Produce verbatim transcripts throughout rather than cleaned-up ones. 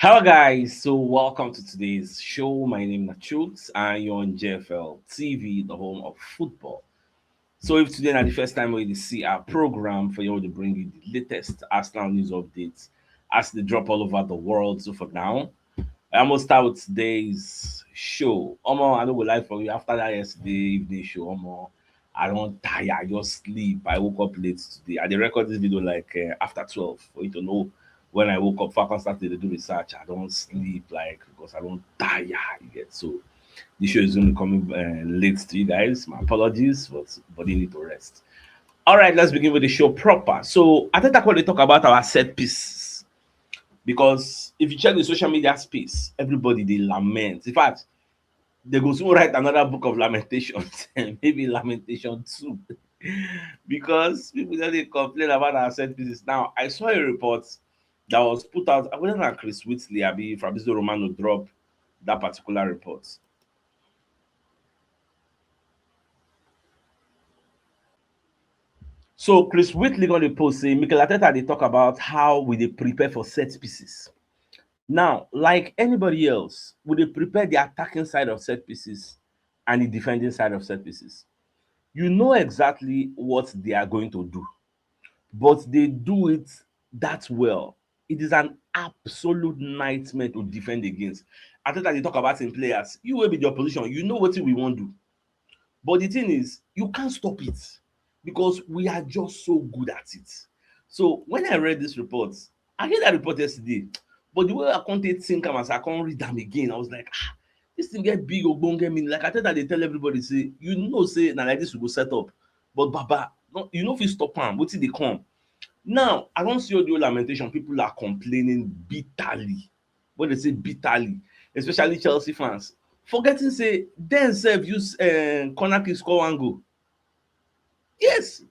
Hello, guys. So, welcome to today's show. My name is Chooks, and you're on J F L T V, the home of football. So, if today na the first time wey you see our program, for you to bring you the latest Arsenal news updates as they drop all over the world. So, for now, I almost start with today's show. Omo, I no go lie for you. After that yesterday evening show, omo, I don tire. I just sleep. I woke up late today. I dey record this video like uh, after twelve for you to know when I woke up. Falcon started to do research. I don't sleep like because I don't tire. You get so the show is only coming uh, late to you guys. My apologies, but body need to rest. All right, let's begin with the show proper. So I think I want to talk about our set pieces because if you check the social media space, everybody they lament. In fact, they go soon write another book of lamentations, maybe lamentation two, because people just dey complain about our set pieces. Now, I saw a report that was put out. I wonder if Chris Whitley, abi Fabrizio Romano drop that particular report. So Chris Whitley gonna post say Mikel Arteta dey talk about how we dey prepare for set pieces. Now, like anybody else, we dey prepare the attacking side of set pieces and the defending side of set pieces. You know exactly what they are going to do, but they do it that well. It is an absolute nightmare to defend against. Arteta dey talk about im players. You wey be the opposition, you know wetin we wan do. But the thing is, you can't stop it because we are just so good at it. So when I read this report, I hear that report yesterday, but the way I come take think am as I come read am again, I was like, ah, this thing get big ogbonge meaning. Like Arteta dey tell everybody say, you know say na like this we go set up, but Baba, no, you no fit stop am. Wetin dey come? Now I don see all the whole lamentation. People are complaining bitterly. When they say bitterly, especially Chelsea fans, forgetting say dem sef use uh, corner kick score one goal. Yes,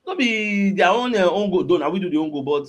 no be their own uh, own goal though. Na we do the own goal, but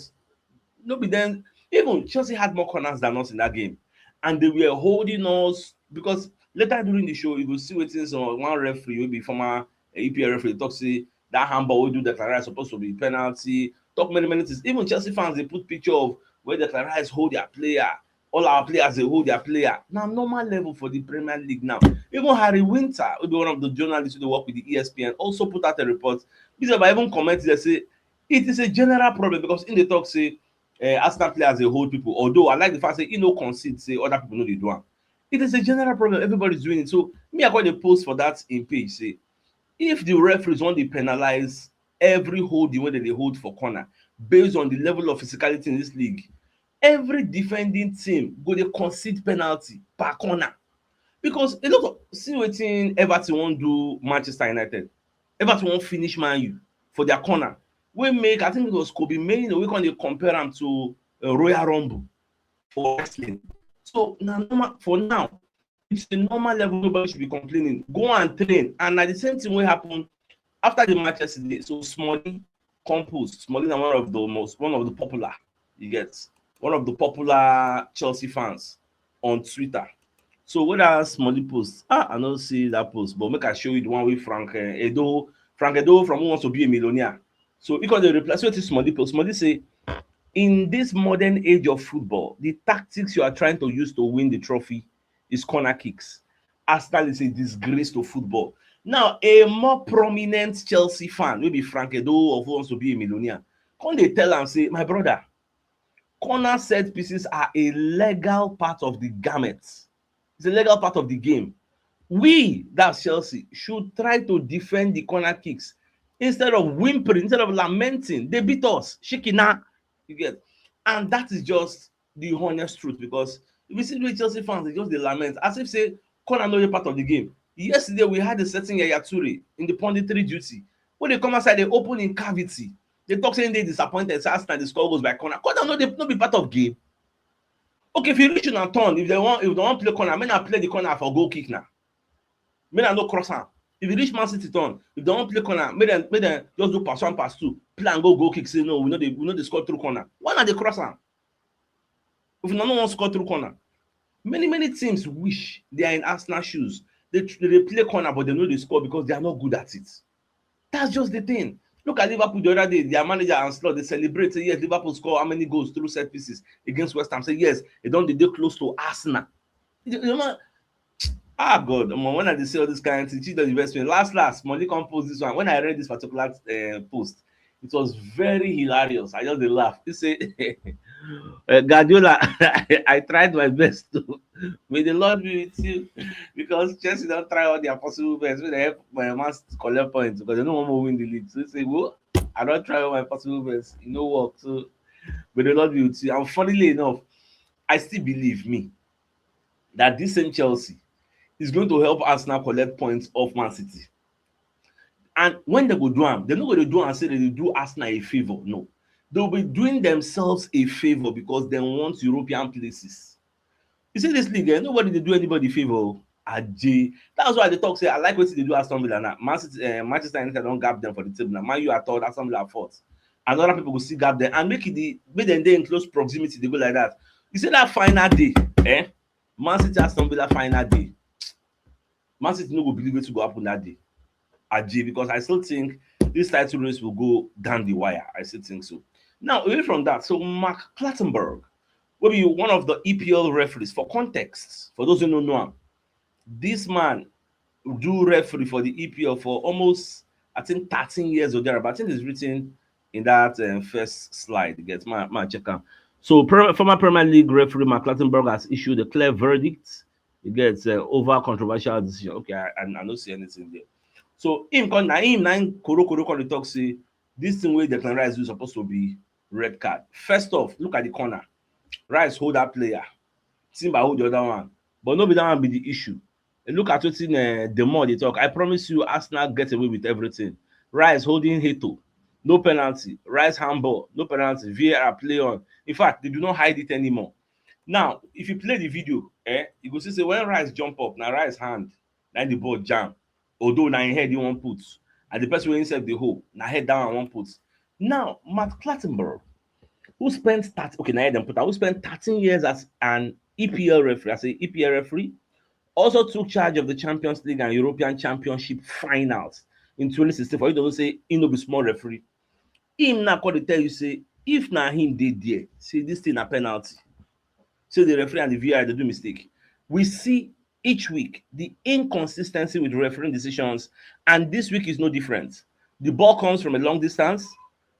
no be them. Even Chelsea had more corners than us in that game, and they were holding us because later during the show you go see wetin some one referee wey be former uh, E P L referee talk say that handball wey do Declan Rice supposed to be penalty. Talk many many things. Even Chelsea fans dey put picture of where Declan Rice hold their player. All our players dey hold their player. Na normal level for the Premier League now. Even Harry Winter, who be one of the journalists who dey work with the E S P N, also put out a report. This I even comment there say it is a general problem because in the talk say uh, Arsenal players dey hold people. Although I like the fact say he no concede say other people no dey do am. It is a general problem. Everybody's doing it. So me, I got a post for that in page say if the referees want to penalize every holding wey dem dey hold for corner based on the level of physicality in this league, every defending team go dey concede penalty per corner because a lot of see wetin Everton wan do Manchester United. Everton wan finish Man U for their corner wey make, I think it was Kobe Mainoo wey come dey compare am to uh, Royal Rumble for wrestling. So na normal for now. It's a normal level, nobody should be complaining. Go and train. And na the same thing wey happen after the match yesterday. So Smalling come post. Smalling na one of the most, one of the popular, you get, one of the popular Chelsea fans on Twitter. So when that Smalling post, ah, I no see that post, but make I show you the one wey Frank uh, Edo, Frank Edo from Who Wants to Be a Millionaire. So he come dey reply. So wetin Smalling post? Smalling say, in this modern age of football, the tactics you are trying to use to win the trophy is corner kicks. Arsenal is a disgrace to football. Now, a more prominent Chelsea fan, maybe Frank Edo of Who Wants to Be a Millionaire, come dey tell am say, my brother, corner set pieces are a legal part of the garment. It's a legal part of the game. We, that's Chelsea, should try to defend the corner kicks instead of whimpering, instead of lamenting. They beat us, shikina, you get, and that is just the honest truth because if you see the way Chelsea fans, they just dey lament as if say corner no dey part of the game. Yesterday we had a certain Yaya Toure in the punditry duty wey dey come outside, dey open in cavity, dey talk say dey disappointed say Arsenal dey score goals by corner. Corner no dey no be part of game. Okay, if you reach una turn, if they want if they want play corner, make na play the corner for goal kick now. Make na no cross am. If you reach Man City turn, if they want play corner, make them make them just do pass one, pass two, play and go goal kick. Say no, we no dey we no dey score through corner. Why not dey cross am? If una no wan score through corner, many many teams wish they are in Arsenal shoes. They tr- they play corner, but they no dey score because they are not good at it. That's just the thing. Look at Liverpool the other day, their manager and Slot, they celebrate, say, "Yes, Liverpool score how many goals through set pieces against West Ham." Say, "Yes, they don't, they dey close to Arsenal." You know, ah, God, omo, when I dey see all this kind of thing, she don invest me. Last, last, money come post this one. When I read this particular uh, post, it was very hilarious. I just dey laugh. He say, uh, "Guardiola, I tried my best to. May the Lord be with you," because Chelsea don't try all their possible best. May they help my man collect points because they don't want to win the league. So he say, "Well, I don't try all my possible best. It no work." So may the Lord be with you. And funnily enough, I still believe me that this same Chelsea is going to help Arsenal collect points off Man City. And when they go do am, they're not going to do and say they do Arsenal a favor. No, they'll be doing themselves a favor because they want European places. You see this league, eh? Nobody they do anybody favor. Aje. That's why they talk say I like what they do Aston Villa now. Man City, uh, Manchester United don't gap them for the table now. Man, you are third, Aston Villa fourth. And other people will see gap there and make it the make them dey in close proximity. They go like that. You see that final day, eh? Man City Aston Villa final day. Man City no go believe wetin go happen that day. Aje, because I still think this title race will go down the wire. I still think so. Now, away from that, so Mark Clattenburg will be one of the E P L referees. For context, for those who don't know him, this man do referee for the E P L for almost, I think, thirteen years or thereabout. I think it's written in that um, first slide. Get my my check out. So pre- former Premier League referee Mark Clattenburg has issued a clear verdict against uh, over controversial decision. Okay, I, I, I don't see anything there. So him come na him na him koro koro come dey talk say this thing wey Declan Rice do suppose to be red card. First off, look at the corner. Rice hold that player. Timber hold the other one. But no be that one be the issue. And look at wetin uh, the more they talk. I promise you, Arsenal get away with everything. Rice holding Heto, no penalty. Rice handball, no penalty. V A R play on. In fact, they do not hide it anymore. Now, if you play the video, eh, you go see say when Rice jump up, now Rice hand, now the ball jam. Although now in head you won't put, and the person wey himself the hole, now head down and won't put. Now, Matt Clattenburg, who spent thirty, okay, now head and put, who spent thirteen years as an E P L referee, as an E P L referee, also took charge of the Champions League and European Championship finals in twenty sixteen. For you to say he no be small referee, him now come dey tell you say if na him dey there, say this thing na penalty. Say the referee and the V A R they do mistake. We see each week the inconsistency with refereeing decisions, and this week is no different. The ball comes from a long distance,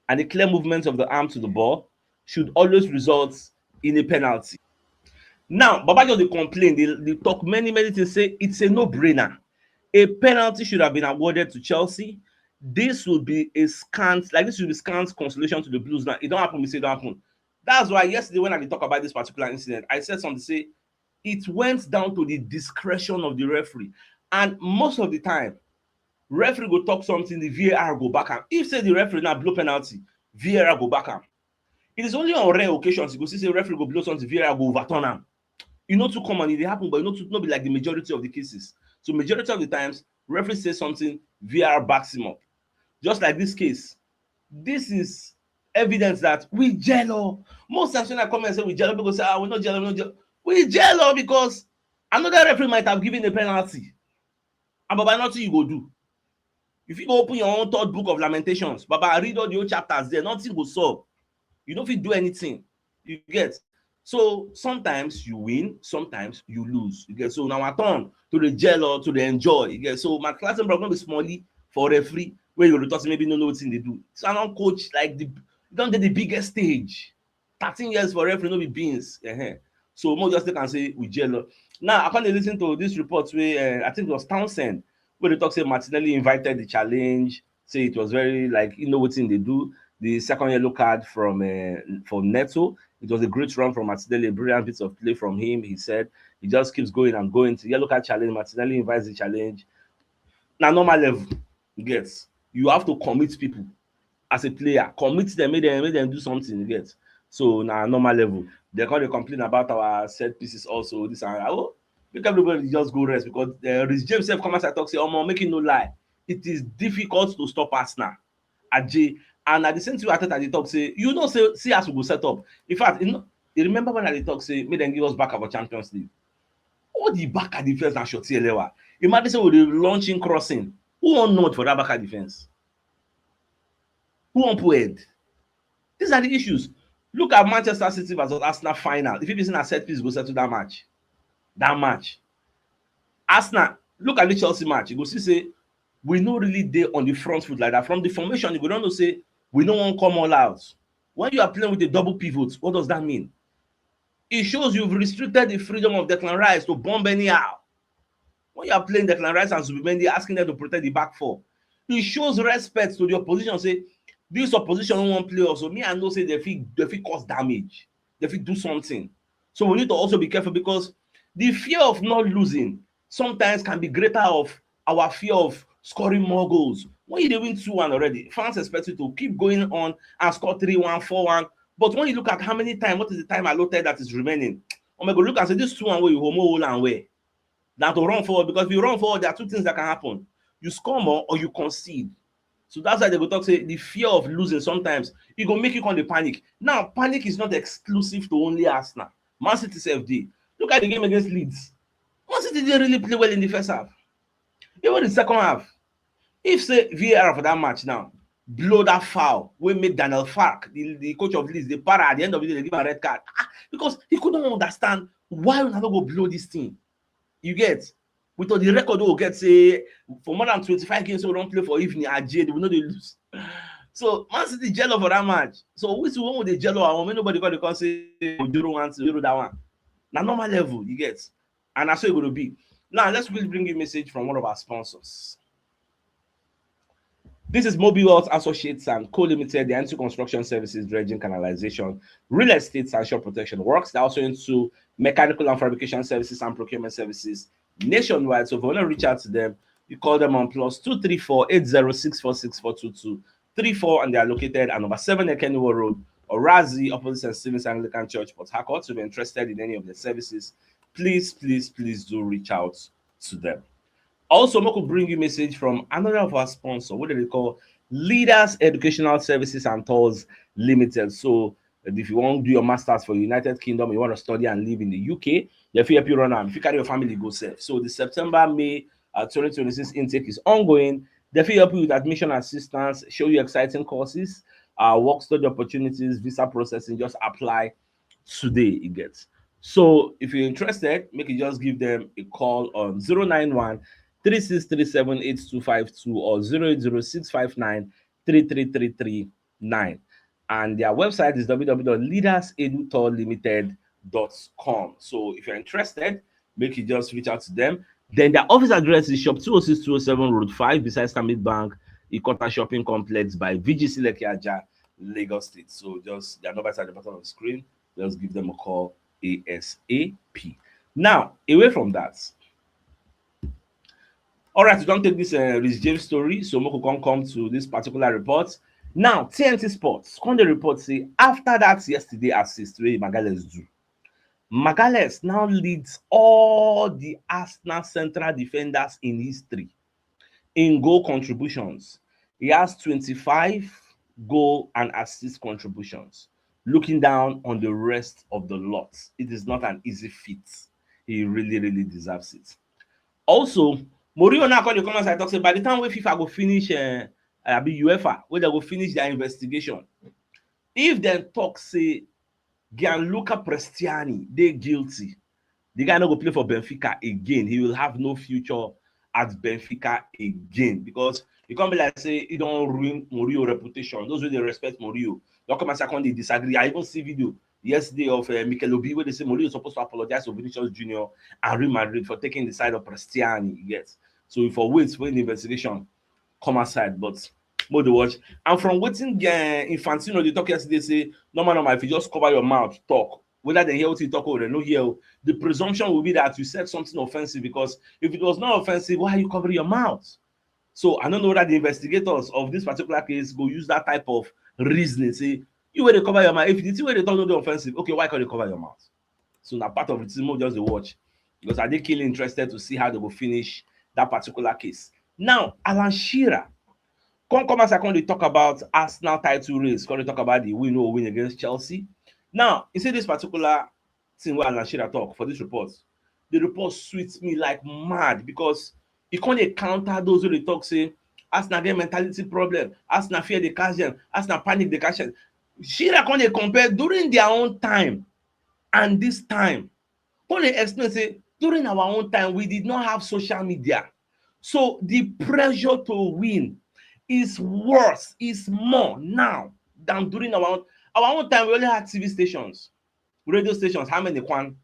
and the clear movement of the arm to the ball should always result in a penalty. Now, Baba just dey complain, they, they talk many, many things, say it's a no-brainer. A penalty should have been awarded to Chelsea. This will be a scant, like this will be scant consolation to the Blues now. It don't happen, we say it don't happen. That's why yesterday when I dey talk about this particular incident, I said something, say it went down to the discretion of the referee. And most of the time, referee go talk something, the V A R go back am. If say the referee now blow penalty, V A R go back am. It is only on rare occasions you go see say referee go blow something, V A R go overturn am. E no too common, e dey happen, but e no too, no be like the majority of the cases. So majority of the times, referee say something, V A R backs him up. Just like this case, this is evidence that we gel. Oh. Most times when I come and say we gel, people say, "Ah, we no gel, we no gel." We gel, oh, because another referee might have given a penalty. And Baba, nothing you go do. If you go open your own third book of Lamentations, Baba, read all the old chapters there, nothing go solve. You don't fit do anything. You get? So sometimes you win, sometimes you lose. You get? So now I turn to the gel or to the enjoy. You get? So Matt Clattenburg no be smallie for referee where you talk say maybe no know wetin dey do. So I don coach like the, you don dey the biggest stage. Thirteen years for referee no be beans. Uh-huh. So more just take and say we gel. Now I come dey listen to this report where uh, I think it was Townsend where they talk say Martinelli invited the challenge, say it was very, like, you know, wetin they do. The second yellow card from uh, from Neto. It was a great run from Martinelli, a brilliant piece of play from him. He said he just keeps going and going. The yellow card challenge, Martinelli invites the challenge. Now normal level, you get. You have to commit people as a player, commit them, make them make them do something, you get. So now normal level. They come dey complain about our set pieces also. This and, oh, make everybody just go rest because uh, Reece James sef come outside talk say, "Omo, make you no lie, it is difficult to stop Arsenal." Aje, and at the same time, Arteta dey talk say, "You know, say see as we go set up." In fact, you know, you remember when I dey talk say make dem give us back our Champions League? All the back at defense na Shorty Elewa. Imagine say we dey launching crossing. Who wan nod for that back at defense? Who wan put head? These are the issues. Look at Manchester City versus Arsenal final. If you be seen a set piece, go settle that match. That match. Arsenal, look at the Chelsea match. You go see say we no really dey on the front foot like that. From the formation, you go don know say we no wan come all out. When you are playing with a double pivot, what does that mean? It shows you've restricted the freedom of Declan Rice to bomb anyhow. When you are playing Declan Rice and Zubimendi, asking them to protect the back four, it shows respect to the opposition. Say this opposition no wan play us, so me I know say they fit they fit cause damage, they fit do something. So we need to also be careful because the fear of not losing sometimes can be greater of our fear of scoring more goals. When you dey win two one already, fans expect you to keep going on and score three one, four one. But when you look at how many times, what is the time allotted that is remaining? Omo go look and say this two one wey you homo hold am well. Na to run forward, because if you run forward, there are two things that can happen. You score more or you concede. So that's why they go talk say the fear of losing sometimes, e go make you come dey panic. Now, panic is not exclusive to only Arsenal. Man City sef dey. Look at the game against Leeds. Man City didn't really play well in the first half. Even the second half, if say V A R for that match now, blow that foul, wey make Daniel Farke, the, the coach of Leeds, dey para at the end of the day, they give a red card. Ah, because he couldn't understand why una no go blow this thing. You get? With all the record we get, say, for more than twenty-five games we don play for evening, Ajay, we no dey lose. So Man City jello for that match. So we see when we dey jello, I want nobody call the call say Ojoro one, Ojoro that one. Na normal level, you get? And that's how e go to be. Now, let's quickly bring you a message from one of our sponsors. This is Mobile World Associates and Co Limited, the anti construction services, dredging, canalization, real estate, and shore protection works. They're also into mechanical and fabrication services and procurement services nationwide. So if you want to reach out to them, you call them on plus two three four eight zero six four six four two two three four, and they are located at number seven Ekeniwo Road, Orazi, opposite Saint Stephen's Anglican Church, Port Harcourt. So if you're interested in any of their services, please, please, please do reach out to them. Also, make we bring you message from another of our sponsor, what do they call Leaders Educational Services and Tours Limited. So if you want to do your masters for United Kingdom, you want to study and live in the U K, they fit help you run am. If you carry your family, go safe. So the September, May, uh, twenty twenty-six intake is ongoing. They fit help you with admission assistance, show you exciting courses, uh, work study opportunities, visa processing. Just apply today, e get. So if you're interested, make you just give them a call on zero nine one three six three seven eight two five two or zero eight zero six five nine three three three three nine. And their website is www.leadersedutourlimited.com. So if you're interested, make you just reach out to them. Then their office address is shop two oh six two oh seven Road five beside Stanbic Bank, Ikota Shopping Complex by V G C Lekki Ajah, Lagos State. So just their number is at the bottom of the screen. Just give them a call ASAP. Now, away from that, all right, we don take this uh, Reece James story, so make we come come to this particular report. Now, T N T Sports come dey report say after that yesterday assist wey Magalhaes do, Magalhaes now leads all the Arsenal central defenders in history in goal contributions. He has twenty-five goal and assist contributions. Looking down on the rest of the lot, it is not an easy feat. He really, really deserves it. Also, Mourinho now come dey come outside talk say by the time wey FIFA go finish, uh, abi UEFA, wey dem go finish their investigation, if dem talk say Gianluca Prestiani dey guilty, the guy no go play for Benfica again. He will have no future at Benfica again because e come be like say e don ruin Mourinho reputation. Those wey dey respect Mourinho don come outside come dey disagree. I even see video yesterday of uh, Mikel Obi wey dey say Mourinho suppose to apologize to Vinicius Junior and Real Madrid for taking the side of Prestiani. Yes. So we for wait when the investigation come outside, but make we dey watch. And from wetin uh, Infantino dey talk yesterday, say normal normal, if you just cover your mouth, talk, whether dem hear wetin you talk or dem no hear, the presumption will be that you said something offensive, because if it was not offensive, why are you covering your mouth? So I don't know whether the investigators of this particular case go use that type of reasoning, say you wey dey cover your mouth, if the thing wey dey talk no dey offensive, okay, why can't you cover your mouth? So na part of the thing we just dey watch, because I dey keenly interested to see how they go finish that particular case. Now, Alan Shearer come come as I come dey talk about Arsenal title race, come dey talk about the win or win against Chelsea. Now, you see this particular thing wey Alan Shearer talk for this report. The report sweets me like mad because e come dey counter those wey dey talk say Arsenal get mentality problem, Arsenal fear dey catch dem, Arsenal panic dey catch dem. Shearer come dey compare during their own time and this time. Come dey explain say during our own time, we did not have social media. So the pressure to win is worse, is more now than during our own. Our own time, we only had T V stations, radio stations, how many kwan?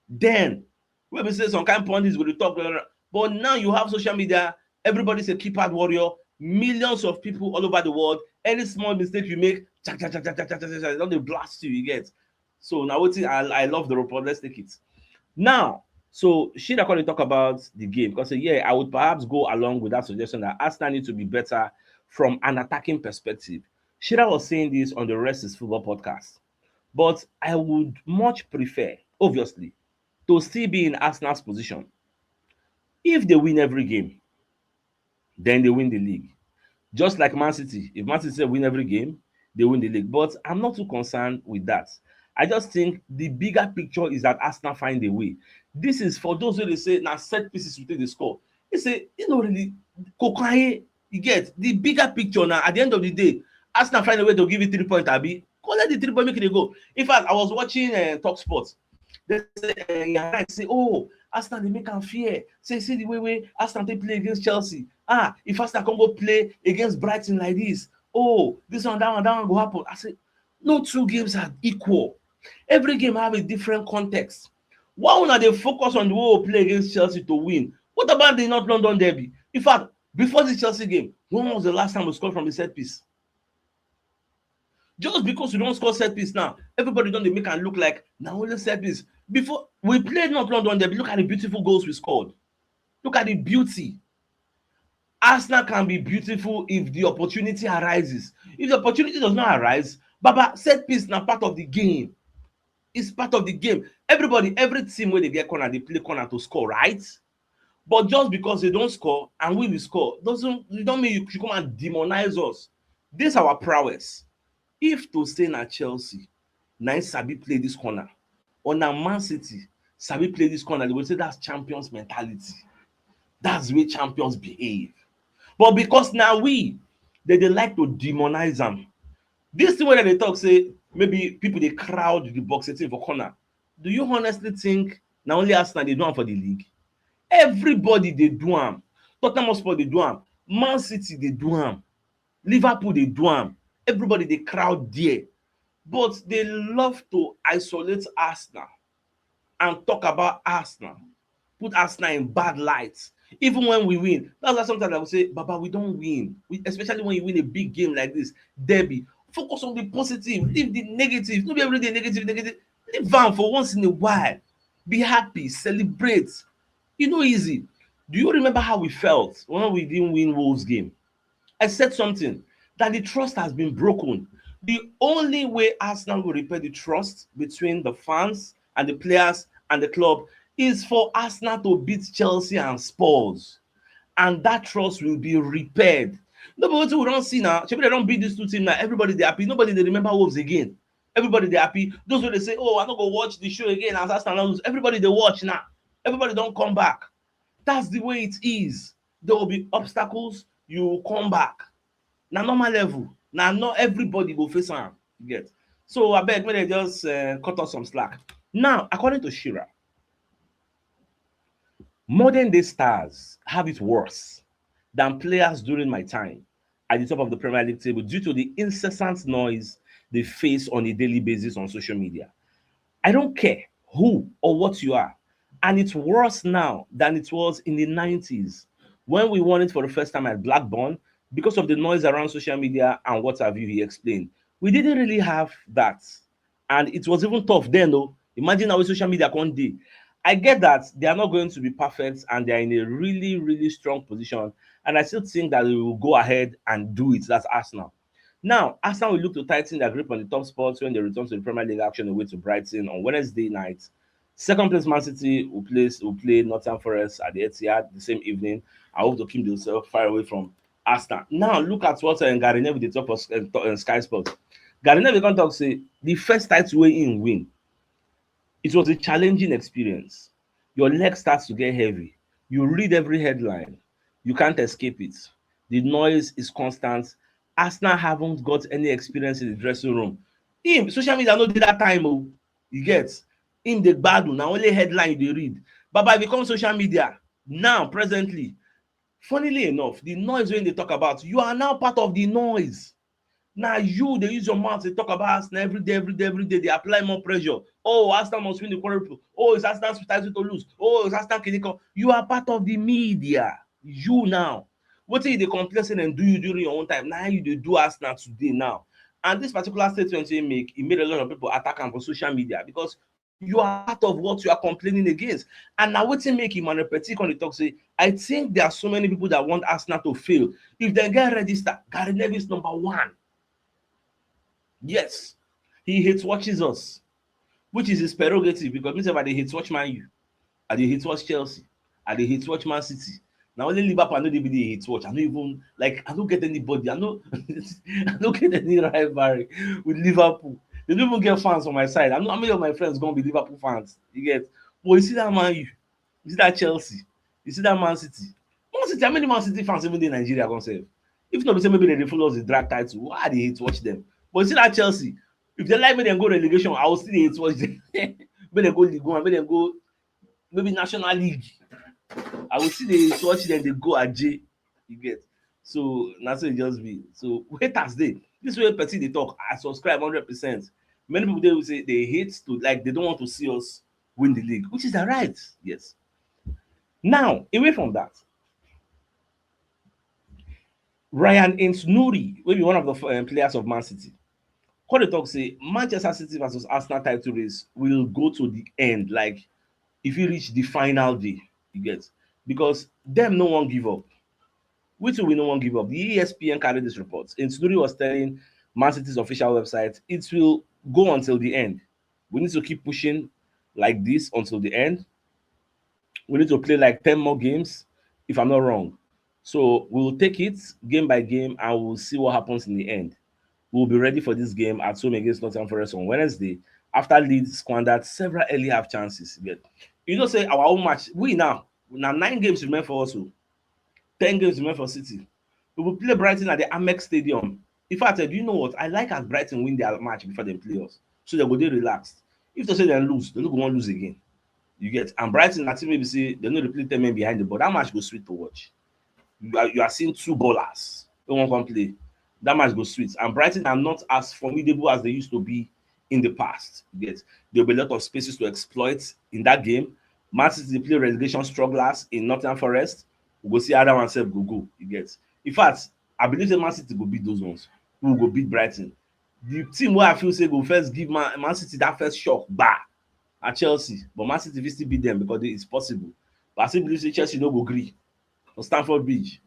Then, we be say some kind pundits go dey talk, blah, blah, blah. But now you have social media, everybody's a keypad warrior, millions of people all over the world. Any small mistake you make, cha, cha, cha, cha, cha, cha, cha, cha, cha, don dey blast you, you get. So now wetin I, I love the report. Let's take it. Now, so Shearer come dey talk about the game because, yeah, I would perhaps go along with that suggestion that Arsenal need to be better from an attacking perspective. Shearer was saying this on the Rest is Football podcast. But I would much prefer, obviously, to still be in Arsenal's position. If they win every game, then they win the league. Just like Man City, if Man City win every game, they win the league. But I'm not too concerned with that. I just think the bigger picture is that Arsenal find a way. This is for those who dey say na set pieces we take dey score. He say, you know, really, Kokaye, you get the bigger picture now. At the end of the day, Arsenal find a way to give you three points, abi. Collect the three points, make it go. In fact, I was watching uh, Talk Sports. They say, uh, you're right, say, oh, Arsenal, they make am fear. Say, see the way, way Arsenal, they play against Chelsea. Ah, if Arsenal can go play against Brighton like this, oh, this one, that one, that one go happen. I say, no two games are equal. Every game have a different context. Why una dey focus on the way we play against Chelsea to win? What about the North London derby? In fact, before the Chelsea game, when was the last time we scored from the set piece? Just because we don't score set piece now, everybody don't dey make am look like na only set piece. Before we played North London derby, look at the beautiful goals we scored. Look at the beauty. Arsenal can be beautiful if the opportunity arises. If the opportunity does not arise, Baba, set piece na part of the game. It's part of the game. Everybody, every team wey dey get corner, they play corner to score, right? But just because they don't score and we will score, doesn't, it don't mean you should come and demonize us. This our prowess. If to say na Chelsea, na im sabi play this corner, or na Man City sabi play this corner, they will say that's champions mentality. That's the way champions behave. But because now we, they, they like to demonize them. This thing wey they talk say maybe people they crowd the box eighteen for corner. Do you honestly think na only Arsenal they do am for the league? Everybody they do am. Tottenham Hotspur they do am. Man City they do am. Liverpool they do am. Everybody they crowd there. But they love to isolate Arsenal and talk about Arsenal, put Arsenal in bad light. Even when we win, that's why sometimes I will say, Baba, we don't win. We, especially when you win a big game like this, derby. Focus on the positive, leave the negative. Not every day negative, negative. Leave am for once in a while. Be happy, celebrate. You know, easy. Do you remember how we felt when we didn't win Wolves game? I said something that the trust has been broken. The only way Arsenal will repair the trust between the fans and the players and the club is for Arsenal to beat Chelsea and Spurs. And that trust will be repaired. Nobody we don't see now. They don't beat these two teams now. Everybody they happy. Nobody they remember Wolves again. Everybody they happy. Those who they say, oh, I not go watch the show again as Arsenal lose. Everybody they watch now. Everybody don't come back. That's the way it is. There will be obstacles. You will come back. Now normal level. Now not everybody will face am. You get. So I beg me they just uh, cut off some slack. Now, according to Shearer, modern day stars have it worse than players during my time at the top of the Premier League table due to the incessant noise they face on a daily basis on social media. I don't care who or what you are, and it's worse now than it was in the nineties when we won it for the first time at Blackburn because of the noise around social media and what have you, he explained. We didn't really have that. And it was even tough then, though. Imagine how social media can do. I get that they are not going to be perfect and they are in a really, really strong position. And I still think that they will go ahead and do it. That's Arsenal. Now, Arsenal will look to tighten their grip on the top spots when they return to the Premier League action away to Brighton on Wednesday night. Second place Man City will play will play Nottingham Forest at the Etihad the same evening. I hope to keep themselves far away from Arsenal. Now look at what uh, Gary Neville dey talk for uh, Sky Sports. Gary Neville come talk say the first title wey im win, it was a challenging experience. Your leg starts to get heavy. You read every headline. You can't escape it. The noise is constant. Arsenal haven't got any experience in the dressing room. Him, social media no dey that time o. You get? Him dey gbadun, na only headline you dey read. Baba, if you come social media now, presently, funnily enough, the noise wey dem dey talk about, you are now part of the noise. Na you dey use your mouth dey talk about Arsenal every day, every day, every day. Dey apply more pressure. Oh, Arsenal must win the quarter. Oh, it's Arsenal's title to lose. Oh, it's Arsenal kini kan. You are part of the media. You now. Wetin you dey complain say dem do you during your own time, na you dey do Arsenal today now. And this particular statement wey he make, e made a lot of people attack am for social media because you are part of what you are complaining against. And na wetin make Emmanuel Petit come dey talk say, "I think there are so many people that want Arsenal to fail. If dem get register, Gary Neville's number one." Yes, he hate watches us, which is his prerogative, because me sef, I dey hate watch Man U, I dey hate watch Chelsea, I dey hate watch Man City. Na only Liverpool I no dey really hate watch. I no even, like, I no get anybody. I no, I no get any rivalry with Liverpool. Dem no even get fans on my side. I know how many of my friends gonna be Liverpool fans. You get? But you see that Man U, you see that Chelsea, you see that Man City. Man City, how many Man City fans even dey Nigeria come sef? If no be say maybe dem dey follow us dey drag title, why I dey hate watch dem? But you see that Chelsea, if dem like make dem go relegation, I will still dey hate watch dem. Make dem go Ligue one, make dem go maybe National League. I will still dey hate watch dem dey go aje. You get? So na so e just be. So haters dey. This way Petit dey talk, I subscribe hundred percent. Many people dey will say they hate to, like, they don't want to see us win the league, which is their right. Yes. Now, away from that, Ryan Ains Nouri, wey be one of the, um, players of Man City, come dey talk say Manchester City versus Arsenal title race will go to the end. Like, if you reach the final day, you get, because dem no wan give up. We too, we no wan give up. The E S P N carry this report. Ains Nouri was telling Man City's official website, "It will go until the end. We need to keep pushing like this until the end. We need to play like ten more games, if I'm not wrong. So we'll take it game by game and we'll see what happens in the end. We'll be ready for this game at home against Nottingham Forest on Wednesday after Leeds squandered several early half chances." You get? You know say our own match, we now, na nine games remain for us o. Ten games remain for City. We will play Brighton at the Amex Stadium. In fact, eh, do you know what? I like as Brighton win their match before dem play us. So dem go dey relaxed. If to say dem lose, dem no go wan lose again. You get? And Brighton, I think maybe say dem no dey play ten men behind the ball. That match go sweet to watch. You are, you are seeing two ballers wey wan come play. That match go sweet. And Brighton are not as formidable as they used to be in the past. You get? There will be a lot of spaces to exploit in that game. Man City dey play relegation strugglers in Nottingham Forest. We go see how that one sef go go. You get? In fact, I believe say Man City go beat those ones. We go beat Brighton. The team wey I feel say go first give Man, Man City that first shock, bah, na Chelsea. But Man City fit still beat them because it's possible. But I still believe say Chelsea no go gree for Stamford Bridge.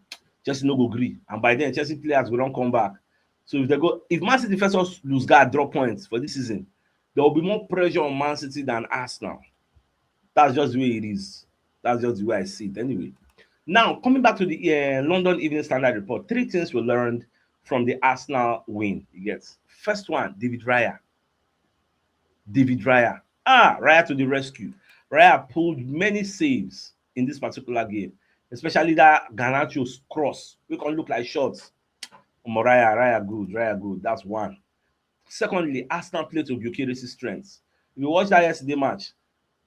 Chelsea no go gree, and by then Chelsea players go don come back. So if they go, if Man City first us lose guard, drop points for this season, there will be more pressure on Man City than Arsenal. That's just the way it is. That's just the way I see it. Anyway, now coming back to the, uh, London Evening Standard report, three things we learned from the Arsenal win. You get? First one, David Raya. David Raya. Ah, Raya to the rescue. Raya pulled many saves in this particular game, especially that Garnacho's cross. We can look like shots. Omo, Raya, Raya good, Raya good. That's one. Secondly, Arsenal play to Gyökeres' strengths. If you watch that yesterday match,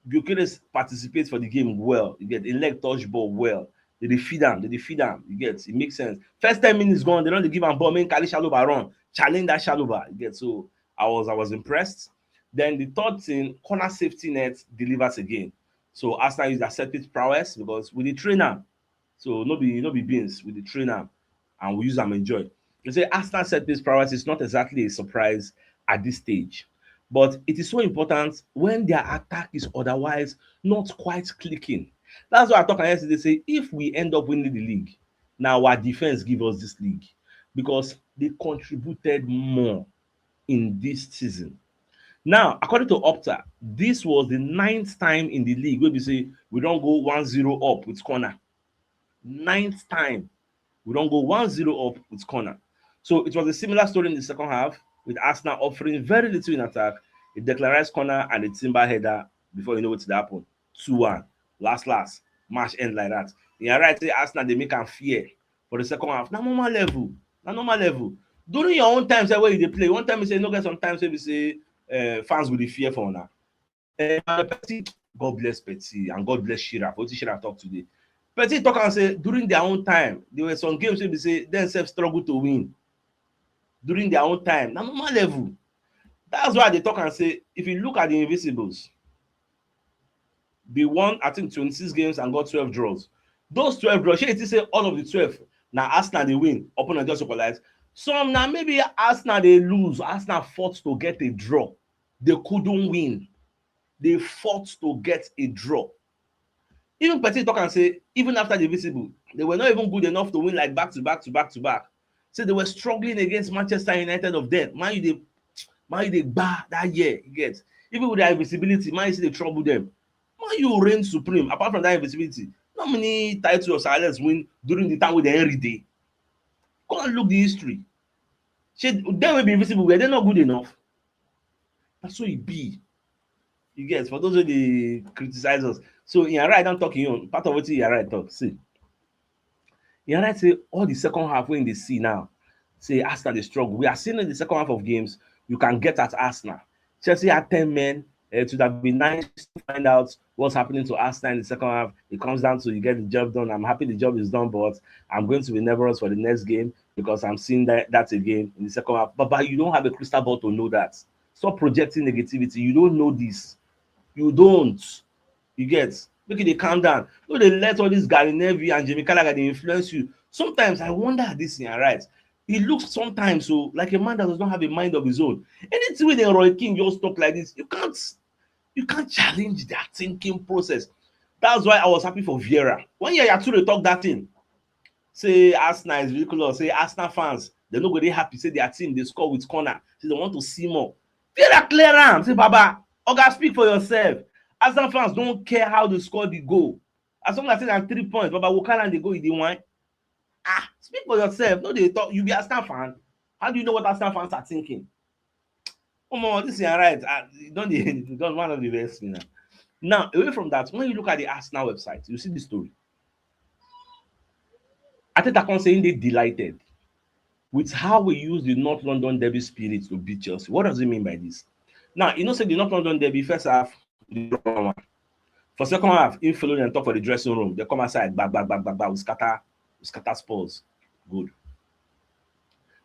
Gyökeres participates for the game well. You get? He leg touch ball well. They dey feed am, they dey feed am. You get? It makes sense. First ten minutes gone, they don dey give am ball, make Kali Chalobah run, challenge that Chalobah. You get? So I was, I was impressed. Then the third thing, corner safety net delivers again. So Arsenal use their set piece prowess because we dey train am. So no be, no be beans, we dey train am and we use am enjoy. They say Arsenal set piece prowess is not exactly a surprise at this stage, but it is so important when their attack is otherwise not quite clicking. That's why I talk yesterday say if we end up winning the league, now our defense give us this league because they contributed more in this season. Now, according to Opta, this was the ninth time in the league where we say we don't go one zero up with corner. Ninth time we don't go one zero up with corner. So it was a similar story in the second half, with Arsenal offering very little in attack, a Declan Rice corner and a Timber header before you know what happened. Two one. Last, last, match end like that. You are right, say Arsenal, they make am fear. for the second half. Na normal level. Na normal level. During your own time, say where you dey play, one time you say no get some times wey be say uh, fans will fear for una. Uh, Petit, God bless Petit and God bless Shira. For wetin Shira talk today, Petit talk and say during their own time, there were some games wey be say themselves struggle to win during their own time. Na normal level. That's why they talk and say if you look at the Invisibles, they won I think twenty-six games and got twelve draws. Those twelve draws, shey you think say all of the twelve na Arsenal dey win, opponent just equalize? Some na maybe Arsenal dey lose, Arsenal fought to get a draw, they couldn't win, they fought to get a draw. Even Petit talk and say even after the Invisible, they were not even good enough to win like back to back to back to back. Say they were struggling against Manchester United of then. Man U dey Man U dey gba that year, you get. Even with their invisibility, Man U still dey trouble them. Man U reign supreme. Apart from that invisibility, not many titles Sir Alex win during the time wey Henry dey. Go and look the history. Shey dem wey be invisible, were they not good enough? Na so e be. You get, for those wey dey criticize us. So Ian Wright don talk im own. Part of wetin Ian Wright talk, see. Ian Wright say all the second half wey dey see now, say Arsenal dey struggle. We are seeing in the second half of games, you can get at Arsenal. Chelsea had ten men. It would have been nice to find out what's happening to Arsenal in the second half. It comes down to you get the job done. I'm happy the job is done, but I'm going to be nervous for the next game because I'm seeing that, that again in the second half. But, but you don't have a crystal ball to know that. Stop projecting negativity. You don't know this. You don't. You get. Make it dey calm down. No dey let all this Gary Neville and Jamie Carragher dey influence you. Sometimes I wonder at this thing, right? He looks sometimes so like a man that does not have a mind of his own. Anything wey dem Roy Keane just talk like this, you can't you can't challenge their thinking process. That's why I was happy for Vieira. When Yaya Toure talk that thing, say Arsenal is ridiculous, say Arsenal fans, they no go dey happy, say their team dey score with corner, say they want to see more. Vieira clear am, say, "Baba, Oga, speak for yourself. Arsenal fans don't care how they score the goal. As long as say na three points, Baba, we carry am dey go, e dey wine." Ah, speak for yourself. No dey talk. You be Arsenal fan. How do you know what Arsenal fans are thinking? Omo, this is right. Ah, e don dey, e don one of the best thing now. Now, away from that, when you look at the Arsenal website, you see the story. Arteta come say he dey delighted with how we use the North London derby spirit to beat Chelsea. What does he mean by this? Now, you know say the North London derby first half, the draw one. For second half, he follow them talk for the dressing room. They come outside, gba, gba, gba, gba, gba, we scatter, we scatter Spurs. Good.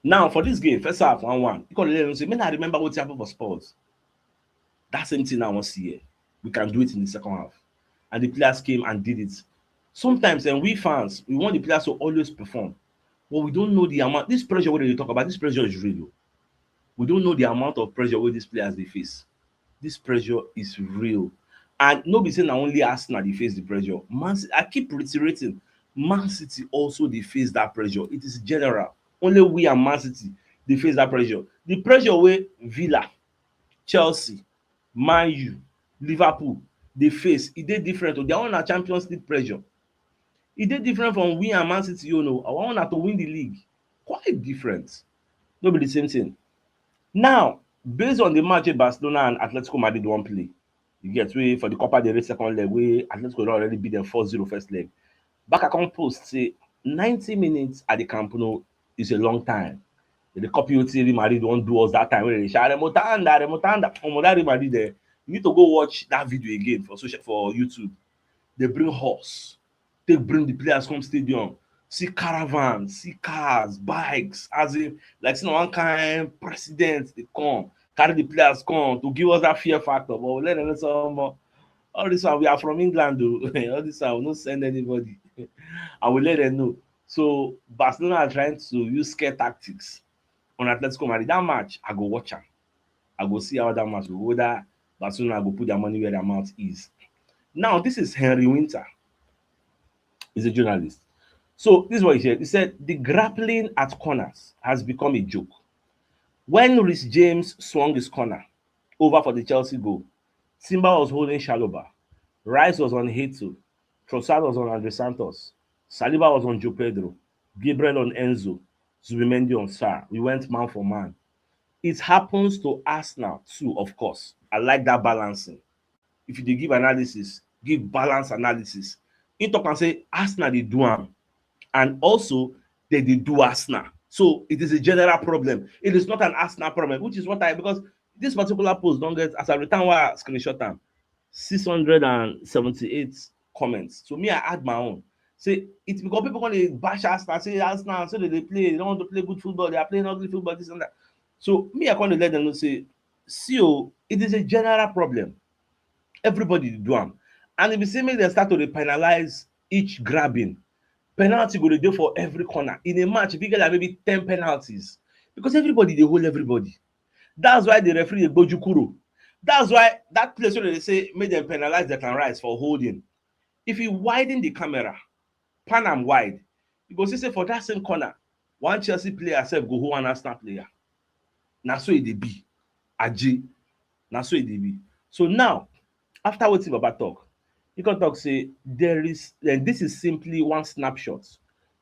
Now, for this game, first half, one one. He come let them say, "Man, I remember what happened for Spurs." That same thing I want to see here. We can do it in the second half. And the players came and did it. Sometimes, and we fans, we want the players to always perform. But we don't know the amount. This pressure, what they talk about, this pressure is real. We don't know the amount of pressure wey these players dey face. This pressure is real. And no be say na only Arsenal dey face the pressure. Man City, I keep reiterating, Man City also dey face that pressure. It is general. Only we and Man City dey face that pressure. The pressure wey Villa, Chelsea, Man U, Liverpool dey face, e dey different o. Their own na Champions League pressure. E dey different from we and Man City, you know. Our own na to win the league. Quite different. No be the same thing. Now, based on the match wey Barcelona and Atletico Madrid wan play, you get, wey for the Copa del Rey second leg, wey Atletico don already beat them four zero first leg. Barca come post say ninety minutes at the Camp Nou is a long time. They dey copy wetin Real Madrid wan do us that time wey they dey shout, "Remontada, remontada." Omo, that Real Madrid, eh, you need to go watch that video again for social, for YouTube. They bring horse, take bring the players come stadium. See caravan, see cars, bikes, as in, like, say na one kind president dey come, carry the players come to give us that fear factor. But we let them know some more. All this one, we are from England, though. All this one, we no send anybody. And we let them know. So Barcelona are trying to use scare tactics on Atletico Madrid. That match, I go watch am. I go see how that match go go. That Barcelona go put their money where their mouth is. Now, this is Henry Winter. He's a journalist. So this is what he said. He said, "The grappling at corners has become a joke. When Reece James swung his corner over for the Chelsea goal, Timber was holding Chalobah. Rice was on Heto. Trossard was on Andre Santos. Saliba was on João Pedro. Gabriel on Enzo. Zubimendi on Sarr. We went man for man." It happens to Arsenal too, of course. I like that balancing. If you dey give analysis, give balance analysis. He talk and say Arsenal dey do am. And also, They dey do Arsenal. So it is a general problem. It is not an Arsenal problem, which is what I, because this particular post don get, as I return why I screenshot am, six hundred and seventy-eight comments. So me, I add my own. Say it's because people gonna bash Arsenal, say Arsenal, so they, they play, they don't want to play good football, they are playing ugly football, this and that. So me, I gonna let them know say, see, oh, it is a general problem. Everybody dey do am. And if you see me, they start to dey penalize each grabbing. Penalty go dey dey for every corner. In a match, if you get like maybe ten penalties, because everybody dey hold everybody. That's why the referee dey gboju kuro. That's why that place where they say make them penalize Declan Rice for holding. If you widen the camera, pan am wide, you go see say for that same corner, one Chelsea player sef go hold one Arsenal player. Na so e dey be. Aje. Na so e dey be. So now, after wetin Baba talk, he come talk say there is, and this is simply one snapshot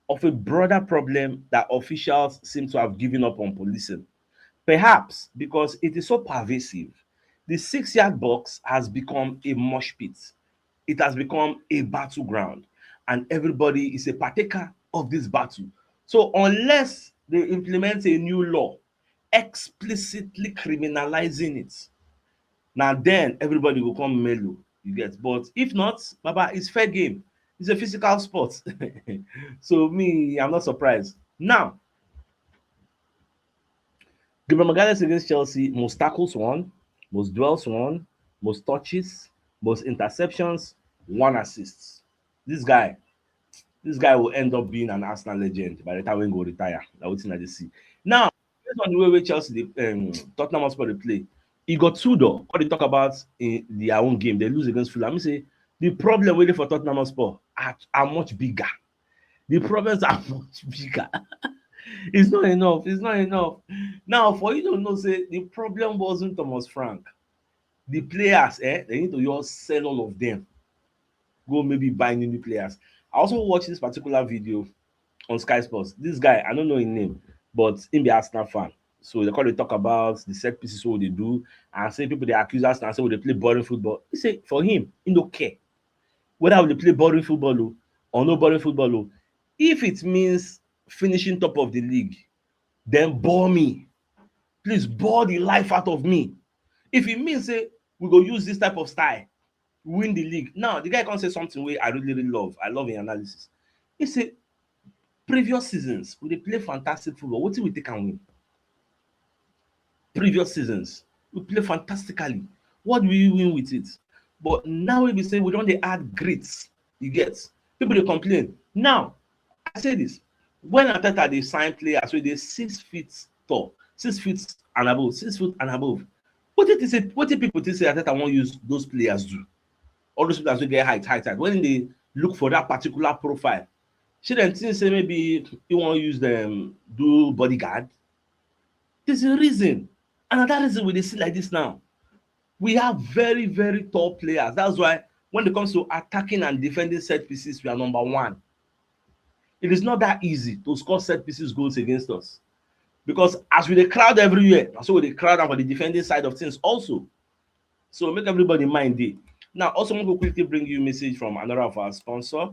of a broader problem that officials seem to have given up on policing. Perhaps because it is so pervasive, the six-yard box has become a mosh pit. It has become a battleground, and everybody is a partaker of this battle. So unless they implement a new law explicitly criminalizing it, now then everybody will come mellow, you get. But if not, Baba, it's fair game. It's a physical sport. So me, I'm not surprised. Now, Gabriel Magalhaes against Chelsea, most tackles won, most duels won, most touches, most interceptions, one assist. This guy, this guy will end up being an Arsenal legend by the time we go retire. That wetin I dey see. Now, based on the way wey Chelsea dey, um, Tottenham Hotspur dey play, e got two door. What they talk about in their own game, they lose against Fulham. Me say the problem wey dey for Tottenham Hotspur are, are much bigger. The problems are much bigger. It's not enough. It's not enough. Now, for you to know, say the problem wasn't Thomas Frank. The players, eh, they need to just sell all of them. Go maybe buy new, new players. I also watched this particular video on Sky Sports. This guy, I don't know his name, but he be Arsenal fan. So they call to talk about the set pieces, what they do, and say people they accuse us and say, "Oh, they play boring football." He say for him, he don't care whether we play boring football o, or no boring football o. If it means finishing top of the league, then bore me. Please bore the life out of me. If it means say we go use this type of style, win the league. Now, the guy can say something wey I really, really love. I love his analysis. He say, previous seasons, we dey play fantastic football. Wetin we take and win? Previous seasons, we play fantastically. What do we win with it? But now we be say we don dey add grit. You get? People dey complain. Now, I say this. When Arteta dey sign players, so they six feet tall, six feet and above, six foot and above. What did they say? What did people think say Arteta won't use those players do? All those players will get height, height, height. When they look for that particular profile, should them think say maybe you won't use them do bodyguard? There's a reason. Another reason we dey see like this now. We have very, very tall players. That's why when it comes to attacking and defending set pieces, we are number one. It is not that easy to score set pieces goals against us. Because as we dey crowd everywhere, so we dey crowd am for the defending side of things also. So make everybody mind dey. Now, also, I want to quickly bring you a message from another of our sponsor,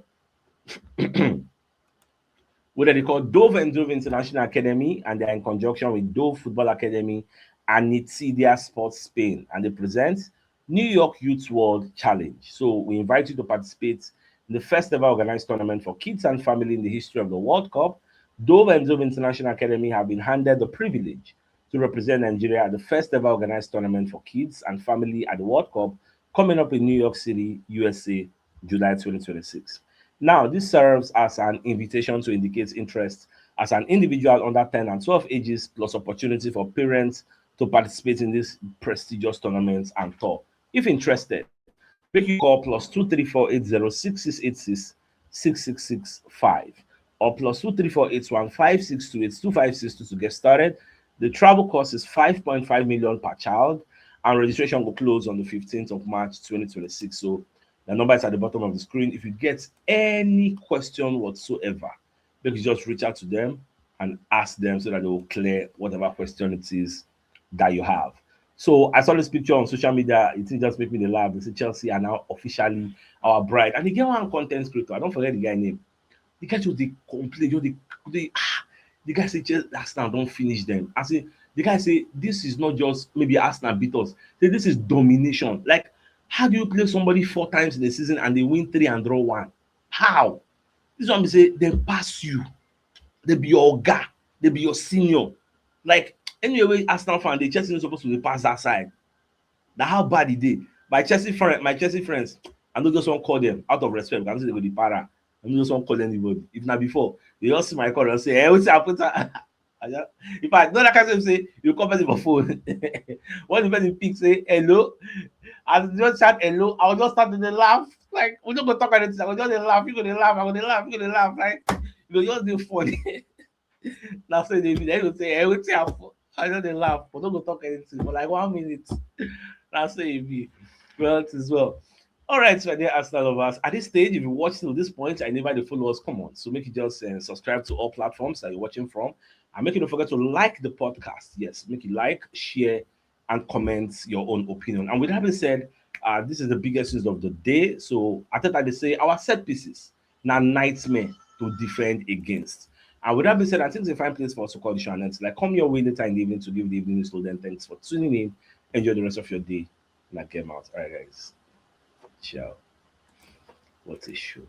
what they call Dove and Dove International Academy, and they are in conjunction with Dove Football Academy and Nitsia Sports Spain, and they present New York Youth World Challenge. So we invite you to participate in the first ever organized tournament for kids and family in the history of the World Cup. Dove and Dove International Academy have been handed the privilege to represent Nigeria at the first ever organized tournament for kids and family at the World Cup coming up in New York City, U S A, July twenty twenty-six. Now, this serves as an invitation to indicate interest as an individual under ten and twelve ages, plus opportunity for parents to participate in this prestigious tournament and tour. If interested, make you call plus two three four eight zero six six eight six six six six five or plus two three four eight one five six two eight two five six two to get started. The travel cost is five point five million per child, and registration will close on the fifteenth of March twenty twenty-six. So the number is at the bottom of the screen. If you get any question whatsoever, you can just reach out to them and ask them so that they will clear whatever question it is that you have. So I saw this picture on social media. It just make me laugh. They say Chelsea are now officially our bride. And they get one content creator. I don't forget the guy name. The guy just dey complain, just dey, dey ah, the guy say Chelsea, Arsenal don finish them. I say, the guy say this is not just maybe Arsenal beat us. Say this is domination. Like, how do you play somebody four times in a season and they win three and draw one? How? This one be say they pass you. They be your oga. They be your senior. Like, anyway, Arsenal fan, the Chelsea no suppose to dey pass that side. Na how bad e dey. My Chelsea friend, my Chelsea friends, I no just wan call them out of respect. I no say they go dey para. I no just wan call anybody. If na before, they just see my call and say, "Hey, wetin happen?" I just, in fact, no, like I say, you call person for phone. When the person pick, say, "Hello." As you just shout "hello," I will just start to dey laugh. Like, we no go talk anything. I go just dey laugh. You go dey laugh. I go dey laugh. You go dey laugh. Like, you go just dey funny. Na so e dey be. Then you go say, "Hey, wetin happen?" I just dey laugh, but no go talk anything. But like one minute, na so e be. Well, it is well. All right, my dear Arsenal lovers. At this stage, if you watch till this point and you never dey follow us, come on. So make you just uh, subscribe to all platforms that you're watching from, and make you don't forget to like the podcast. Yes, make you like, share, and comment your own opinion. And with that being said, uh, this is the biggest news of the day. So I think I dey say our set pieces na nightmare to defend against. And with that being said, I think it's a fine place for us to call the show and end. Like, come your way later in the evening to give the evening news. So then, thanks for tuning in. Enjoy the rest of your day. And I get out. All right, guys. Ciao. What a show.